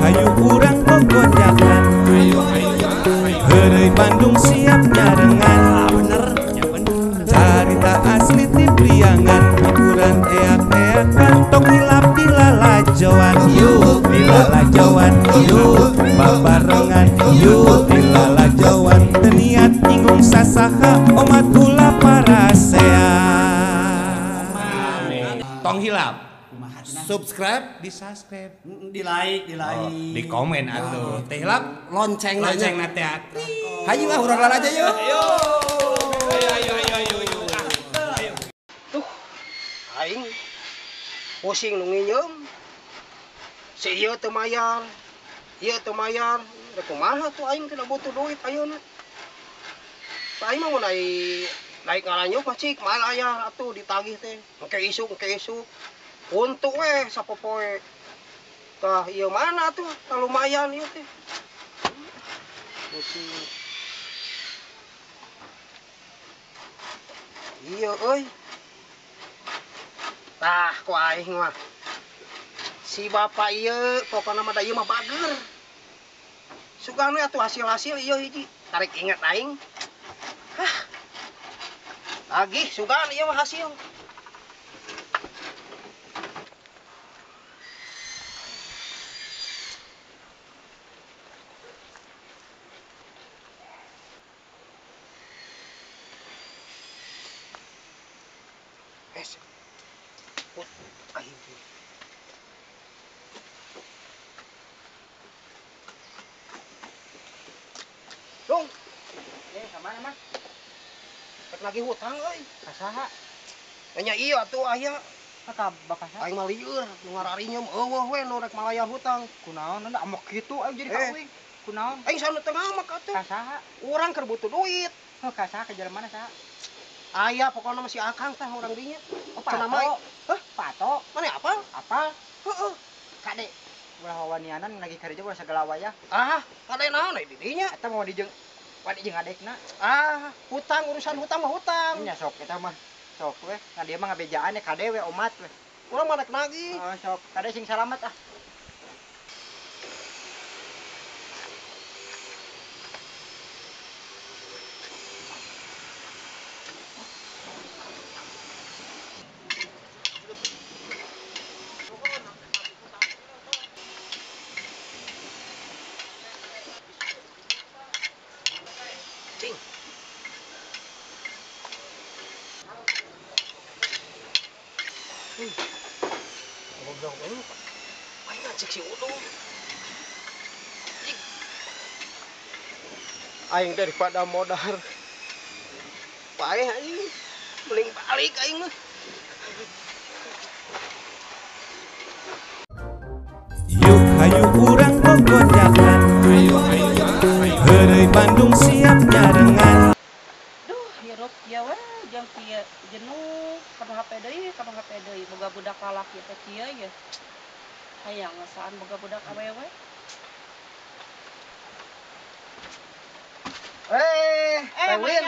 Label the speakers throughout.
Speaker 1: hayu urang gogojakan. Heureuy Bandung siap nyarengan. Carita asli ti Priangan, hiburan eak-eakan, tong hilap dilalajoan. Yuk dilalajoan, yuk babarengan, yuk dilalajoan. Teu niat nyinggung sasaha, omat ulah parasea. Tong hilap
Speaker 2: subscribe,
Speaker 1: di subscribe,
Speaker 2: di like, di like,
Speaker 1: oh, di komen atuh. Teh hilap
Speaker 2: lonceng,
Speaker 1: lonceng na teh.
Speaker 2: Hayu ah urang lalajo yuk.
Speaker 1: Ayo. Ayo ayo ayo ayo. Ayo.
Speaker 3: Tuh, aing pusing nu nginyeum. Si ieu teu mayar. Ieu teu mayar. Rek kumaha tuh aing kena butuh duit ayeuna. Aing mah mun naik ngaranyuk mah cik malayar atuh ditagih teh. Engke isuk, engke isuk. Untuk weh sapopoe. Tah ieu mana tuh? Tah lumayan ieu teh. Pusing. Iya euy. Tah ku aing mah. Si bapak ieu pokona mah da ieu mah bager. Sugana atuh hasil-hasil ieu hiji. Tarik inget aing. Hah. Lagi sugan ieu mah hasil. Dong. Kamana mah? Rek nagih hutang euy.
Speaker 4: Ka saha?
Speaker 3: Nya ieu atuh aya.
Speaker 4: Ka bapak saha?
Speaker 3: Aing mah lieur nu ngararinyem eueuh we nu rek malayar hutang.
Speaker 4: Kunaon da amok kitu aing jadi ka uing. Kunaon?
Speaker 3: Aing sanu teu ngamak atuh.
Speaker 4: Ka saha?
Speaker 3: Urang keur butuh duit.
Speaker 4: Heuh ka saha ka jalan mana saha?
Speaker 3: Aya pokona mah si Akang tah urang dinya.
Speaker 4: Oh, Pato.
Speaker 3: Hah?
Speaker 4: Pato.
Speaker 3: Mana apal?
Speaker 4: Apal?
Speaker 3: Heeh.
Speaker 4: Kade ulah wawanianan lagi kerja ulah segala wayah.
Speaker 3: Ah, kade naon di dinya?
Speaker 4: Eta mah dijeng wani jeung adekna.
Speaker 3: Ah, hutang urusan hutang mah hutang.
Speaker 4: Nya sok eta mah. Sok we, ngan dia mah ngabejaan kade we omat we.
Speaker 3: Urang mah rek nagih.
Speaker 4: Oh, sok kade sing salamat ah.
Speaker 3: Goblok aing. Aing ngajak si Udung. Aing daripada modar. Paeh aing. Mending balik aing mah.
Speaker 1: Yuk hayu urang gogojakan. Heureuy Bandung siap nyarengan.
Speaker 5: Duh, hirup kieu we jeung kieu jenuh kana HP deui, kana HP deui. Boga budak lalaki teh kieu ye. Hayang ngesaan boga budak awewe.
Speaker 3: Teh Win.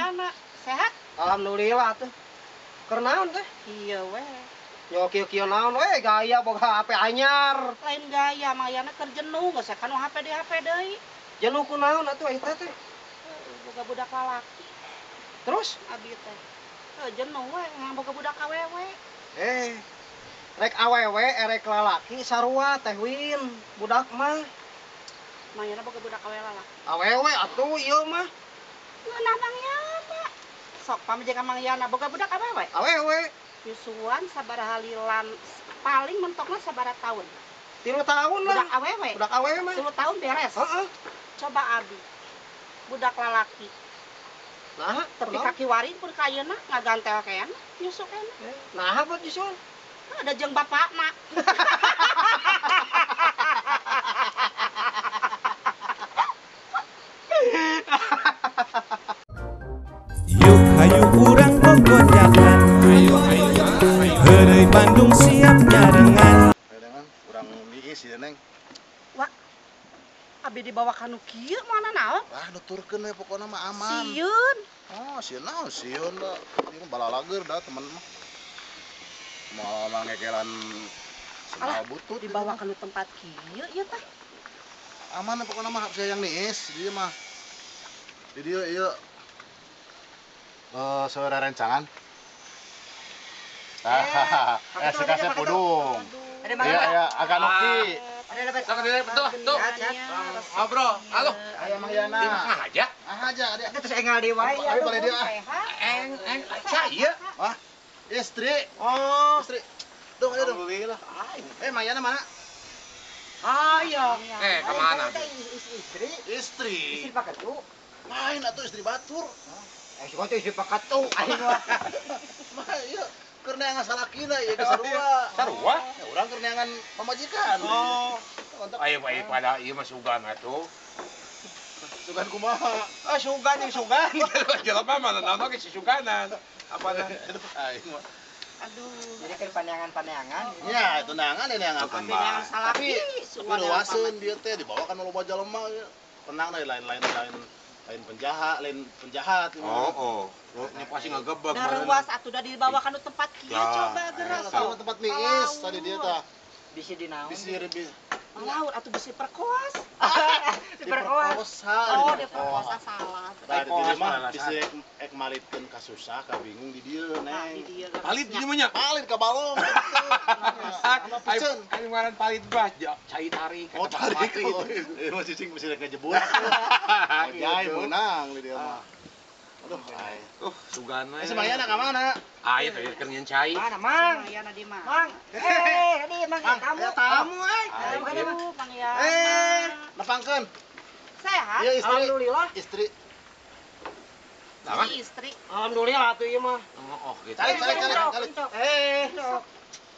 Speaker 5: Sehat?
Speaker 3: Alhamdulillah tuh. Keur naon teh?
Speaker 5: Iya we.
Speaker 3: Nyo kieu-kieu naon we gaya boga HP anyar.
Speaker 5: Lain gaya, mayana keur jenuh geus kana HP deui HP deui.
Speaker 3: Jenuh ku naon atuh eta teh?
Speaker 5: Boga budak lalaki.
Speaker 3: Terus
Speaker 5: abi teh jenuh we ngan boga budak awewe.
Speaker 3: Rek awewe erek lalaki sarua Teh Win, budak mah.
Speaker 5: Mayana boga budak awewe lalaki.
Speaker 3: Awewe atuh ieu mah.
Speaker 5: Ngeunah Mang Yana. Sok pamejeng ka Mang Yana boga budak awewe.
Speaker 3: Awewe.
Speaker 5: Nyusuan sabaraha lilan paling mentokna sabaraha tahun?
Speaker 3: 3 tahun lah.
Speaker 5: Budak awewe.
Speaker 3: Budak awewe mah.
Speaker 5: 3 tahun beres.
Speaker 3: Heeh.
Speaker 5: Coba abi. Budak lalaki.
Speaker 3: Nah,
Speaker 5: tapi kaki waring pun kayeuna ngagantel kayana nyusu kayana.
Speaker 3: Nah, buat nyusuan.
Speaker 5: Ada jeung bapakna.
Speaker 1: Yuk hayu urang gogojakan. Heureuy Bandung siap nyarengan.
Speaker 6: Urang diis ieu Neng.
Speaker 5: Wah. Abi dibawa ka nu kieu mana naon?
Speaker 6: Wah, nuturkeun we pokona mah aman.
Speaker 5: Sieun.
Speaker 6: Oh, sieun naon sieun da. Ieu mah balalager da temen mah. Moal mangekelan sendal butut
Speaker 5: dibawa ka nu tempat kieu ieu teh.
Speaker 6: Aman pokoknya mah saya yang niis, dia mah. Di dieu ieu saudara rencangan. Si kasep pudung. Iya, iya, agak noki.
Speaker 1: Sok betul, tuh. Ngobrol. Halo.
Speaker 6: Aya Mang Yana.
Speaker 1: Di mana aja?
Speaker 6: Ah aja, dia.
Speaker 4: Terus engal di wae ya.
Speaker 6: Ayo balik dia.
Speaker 1: Eng, eng, saya.
Speaker 6: Wah, istri.
Speaker 3: Oh,
Speaker 6: istri. Tuh, ayo dong.
Speaker 1: Alhamdulillah.
Speaker 6: Mang Yana mana?
Speaker 3: Ayo.
Speaker 1: Kemana?
Speaker 4: Istri.
Speaker 6: Istri.
Speaker 4: Istri Pak Ketu.
Speaker 6: Lain atuh istri batur.
Speaker 4: Suka tuh istri Pak Ketu. Aing mah.
Speaker 6: Mah ieu keur neangan salakina ieu geus sarua.
Speaker 1: Sarua?
Speaker 6: Ya urang keur neangan pamajikan.
Speaker 3: Oh.
Speaker 1: Ayo bae pada ieu mah sugan atuh.
Speaker 6: Sugan kumaha?
Speaker 3: Ah, sugan yang sugan.
Speaker 1: Jelema mah naon ge si suganan. Apa
Speaker 6: aing mah.
Speaker 5: Aduh.
Speaker 4: Jadi keur paneangan-paneangan.
Speaker 6: Ya, itu neangan ya neangan.
Speaker 5: Paneangan salaki.
Speaker 6: Tapi luaseun dia teh dibawa kan loba jelema. Tenang lah lain-lain lain penjahat, lain penjahat.
Speaker 1: Oh, oh. Nya pasti ngagebeg.
Speaker 5: Da ruas atuh da dibawa ka nu tempat kieu coba geura
Speaker 6: sok. Tempat niis tadi dia tah.
Speaker 4: Bisi dinaon?
Speaker 6: Bisi rebis.
Speaker 5: Laut atuh bisi perkoas.
Speaker 6: Diperkosa.
Speaker 5: Oh, diperkosa salah.
Speaker 6: Tah di dieu mah bisi ek malitkeun ka susah, ka bingung di dieu, Neng.
Speaker 1: Palit di dieu mah nya.
Speaker 6: Palit ka balong.
Speaker 1: Anu ngaran palit bah, cai tarik.
Speaker 6: Oh, tarik. Ieu mah cicing bisi rek ngejebur. Ojai meunang di dieu mah. Aduh, ai.
Speaker 1: Sugan we.
Speaker 6: Si Mang Yana ka mana?
Speaker 1: Aya teh keur nyeun cai.
Speaker 4: Mana, Mang?
Speaker 5: Mang Yana di mana?
Speaker 4: Mang. Di Mang tamu.
Speaker 3: Tamu euy.
Speaker 5: Aduh, Mang Yana.
Speaker 6: Nepangkeun.
Speaker 5: Sehat?
Speaker 6: Iya, istri.
Speaker 3: Alhamdulillah.
Speaker 6: Istri.
Speaker 1: Lama?
Speaker 5: Istri.
Speaker 3: Alhamdulillah atuh ieu mah.
Speaker 1: Oh, gitu.
Speaker 6: Calik, calik, calik, calik.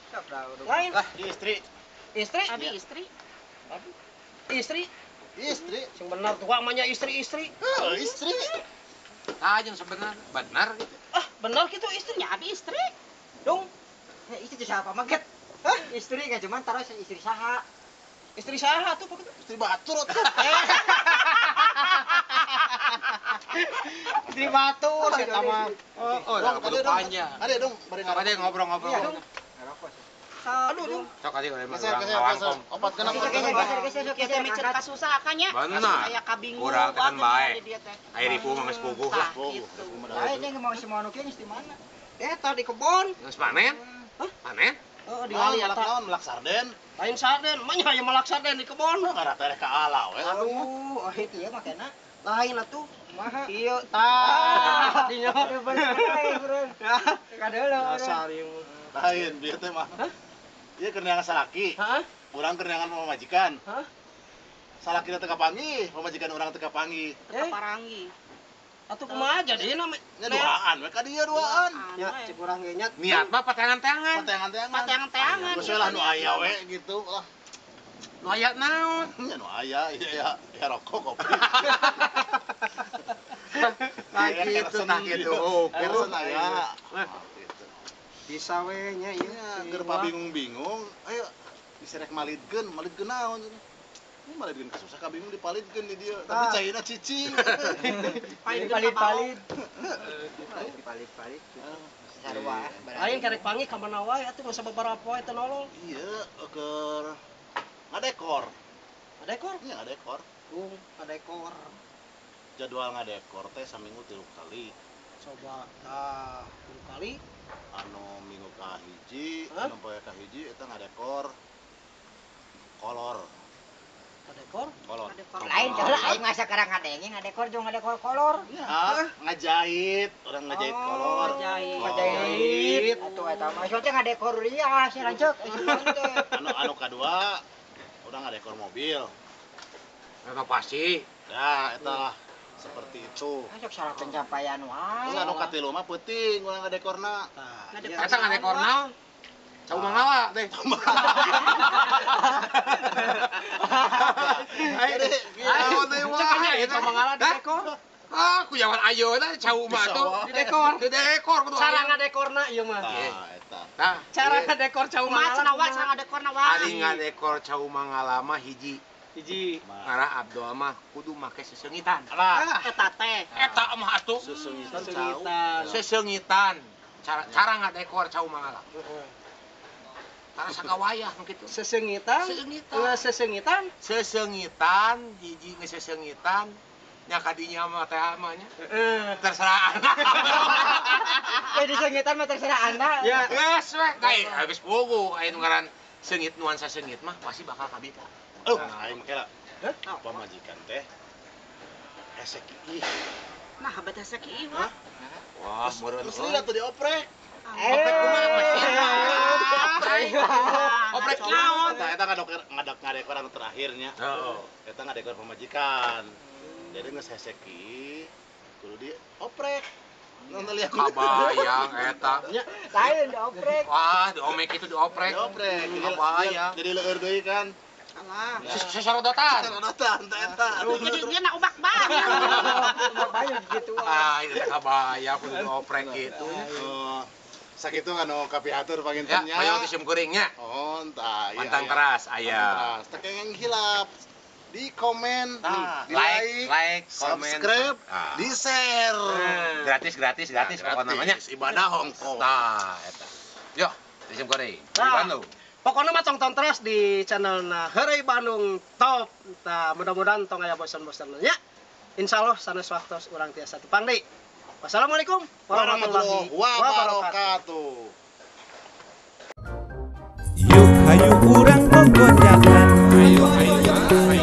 Speaker 4: Sok
Speaker 3: Lain.
Speaker 6: Lah, istri.
Speaker 3: Istri.
Speaker 5: Abi istri.
Speaker 3: Istri.
Speaker 6: Istri.
Speaker 3: Sing bener tua mah nya istri-istri.
Speaker 6: Heuh, istri.
Speaker 1: Tah jeung sebenarnya benar gitu.
Speaker 3: Ah, benar gitu istrinya.
Speaker 5: Ya abi istri.
Speaker 3: Dong.
Speaker 4: Ya, istri itu siapa maget? Hah? Istri enggak cuman taruh istri saha.
Speaker 3: Istri saha tuh Pak.
Speaker 6: Istri batur atuh.
Speaker 3: Istri batur saya mah.
Speaker 1: Oh, oh, panjang.
Speaker 6: Ada dong, bari
Speaker 1: Ada ngobrol-ngobrol.
Speaker 3: Aduh, dong.
Speaker 1: Sok aja urang
Speaker 6: ngawangkong. Opat kenapa?
Speaker 5: Geser, geser kasusah nya.
Speaker 1: Benar.
Speaker 5: Aya kabingung.
Speaker 1: Urang teh kan bae. Aya ribu mah geus puguh lah.
Speaker 4: Lain yang mau si manuk geus di mana?
Speaker 3: Eta di kebon.
Speaker 1: Geus panen?
Speaker 3: Hah?
Speaker 1: Panen?
Speaker 3: Oh, di wali
Speaker 6: eta. Naon melak sarden?
Speaker 3: Lain sarden, mah nya aya melak sarden di kebon.
Speaker 6: Karena teh ka ala we.
Speaker 4: Aduh, oh itu ya makana.
Speaker 3: Lain atuh.
Speaker 4: Kumaha?
Speaker 3: Ieu tah. Dinya.
Speaker 4: Bener bener. Kadeuleu.
Speaker 3: Dasar ieu.
Speaker 6: Lain bieu teh mah. Ieu keur neangan salaki.
Speaker 3: Heeh.
Speaker 6: Urang keur neangan pamajikan.
Speaker 3: Hah?
Speaker 6: Salakina teu kapanggih, pamajikan urang teu kapanggih.
Speaker 5: Teu kaparanggih.
Speaker 3: Atuh kumaha jadina
Speaker 6: nya duaan we ka dieu duaan.
Speaker 3: Nya cek urang ge nya.
Speaker 1: Niat mah pateangan-teangan.
Speaker 6: Pateangan-teangan.
Speaker 5: Pateangan-teangan.
Speaker 6: Geus we lah nu aya we gitu lah.
Speaker 1: Nu aya naon?
Speaker 6: Nya nu aya ieu ya, ya rokok kopi.
Speaker 1: Nah gitu, nah gitu. Oh,
Speaker 6: Kersen aya.
Speaker 3: Bisa we nya ieu.
Speaker 6: Keur pabingung-bingung, ayo diserek malidkeun, malidkeun naon cenah. Ini malidkeun kasusah kabingung dipalidkeun di dieu, tapi caina cicing.
Speaker 4: Palit-palit. Palit-palit. Sarua.
Speaker 3: Lain karek panggih ka mana wae atuh masa babaraha poe teu nolong.
Speaker 6: Iya, keur ngadekor.
Speaker 3: Ngadekor?
Speaker 6: Iya, ngadekor.
Speaker 3: Ngadekor.
Speaker 6: Jadwal ngadekor teh saminggu 3 kali.
Speaker 3: Coba tah 3 kali.
Speaker 6: Anu minggu kahiji, anu poe kahiji eta ngadekor kolor.
Speaker 3: Ngadekor?
Speaker 6: Kolor.
Speaker 4: Lain cara aing masa karang ngadenge ngadekor jeung ngadekor kolor.
Speaker 6: Ya, ngajahit, orang ngajahit kolor.
Speaker 4: Ngajahit. Atuh eta mah teh ngadekor rias lanceuk.
Speaker 6: Anu anu kadua urang ngadekor mobil.
Speaker 1: Eta pasti.
Speaker 6: Ya, eta seperti itu.
Speaker 4: Sok salah pencapaian wae.
Speaker 6: Terus anu katilu mah peuting urang ngadekorna.
Speaker 1: Eta ngadekor naon? Cau mangala teh. Ayo teh wah,
Speaker 3: eta mangala didekor.
Speaker 1: Ah, kuyawan ayeuna cau mah atuh
Speaker 3: didekor.
Speaker 1: Didekor kudu.
Speaker 3: Cara ngadekorna ieu mah.
Speaker 6: Tah, eta.
Speaker 1: Tah,
Speaker 3: cara ngadekor cau
Speaker 5: Kumaha
Speaker 3: mangala.
Speaker 5: cenah wa cara ngadekorna wa.
Speaker 1: Ari ngadekor cau mangala mah hiji.
Speaker 3: Hiji.
Speaker 1: Ngarah Abdul mah kudu make sesengitan.
Speaker 6: Lah,
Speaker 5: Eta teh.
Speaker 1: Eta mah atuh
Speaker 6: sesengitan cau.
Speaker 1: Sesengitan. Cara cara ngadekor cau mangala. Karasa kawayah kitu.
Speaker 3: Sesengitan. Sesengitan.
Speaker 1: Sesengitan, hiji geus sesengitan. Nya kadinya mah teh mah nya. Terserah anak.
Speaker 4: Jadi sengitan mah terserah anak.
Speaker 3: Ya.
Speaker 1: Geus we, da geus puguh aya nu ngaran seungit nuansa seungit mah pasti bakal kabita.
Speaker 6: Oh, aing mah kela. Pamajikan teh hese kiih.
Speaker 5: Nah, abah hese kiih mah.
Speaker 1: Wah, meureun.
Speaker 6: Terus lila tuh dioprek.
Speaker 1: Oprek kumaha mesin. Oprek naon?
Speaker 6: Tah eta ngadekor anu terakhirnya.
Speaker 1: Heeh.
Speaker 6: Eta ngadekor pamajikan. Jadi geus hese kiih kudu dioprek. Nonton lihat.
Speaker 1: Kabayang eta.
Speaker 4: Lain dioprek.
Speaker 1: Wah, diomek itu dioprek.
Speaker 6: Dioprek.
Speaker 1: Kabayang.
Speaker 6: Jadi leueur deui kan.
Speaker 5: Alah.
Speaker 1: Sesorodotan.
Speaker 6: Sesorodotan teh eta.
Speaker 5: Jadi dia nak ubak banget.
Speaker 4: Ubak banget gitu.
Speaker 1: Ah, itu kabayang kudu dioprek gitu.
Speaker 6: Oh. Sakitu anu kapihatur panginten nya.
Speaker 1: Ya, hoyong ti simkuring nya.
Speaker 6: Oh, entah.
Speaker 1: Pantang teras aya.
Speaker 6: Teu kenging hilap. Di komen, di
Speaker 1: like,
Speaker 6: subscribe, di share.
Speaker 1: Gratis, gratis, gratis pokoknya namanya.
Speaker 6: Ibadah hongkong.
Speaker 1: Nah, eta. Yo, ti simkuring. Di Bandung.
Speaker 3: Pokoknya mah tongton terus di channel Heureuy Bandung Top. Tah, mudah-mudahan tong aya bosan-bosan nya. Insyaallah sanes waktos urang tiasa tepang deui. Wassalamualaikum
Speaker 6: warahmatullahi wabarakatuh.
Speaker 7: Yuk hayu urang gogojakan.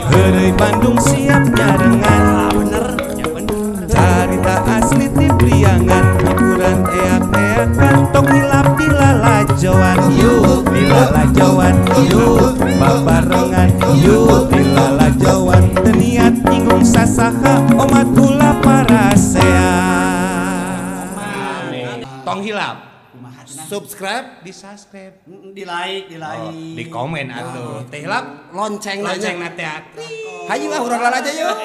Speaker 7: Heureuy Bandung siap nyarengan. Bener, ya bener. Carita asli ti Priangan, hiburan eak-eakan, tong hilap di lalajoan. Yuk di lalajoan, yuk babarengan, yuk di lalajoan. Teu niat nyinggung sasaha, omat ulah parasea.
Speaker 2: Tong hilap. Subscribe,
Speaker 7: di subscribe,
Speaker 2: di like,
Speaker 7: di komen atuh. Teh hilap
Speaker 2: lonceng
Speaker 7: lonceng na teh.
Speaker 2: Hayu ah urang lalajo yuk.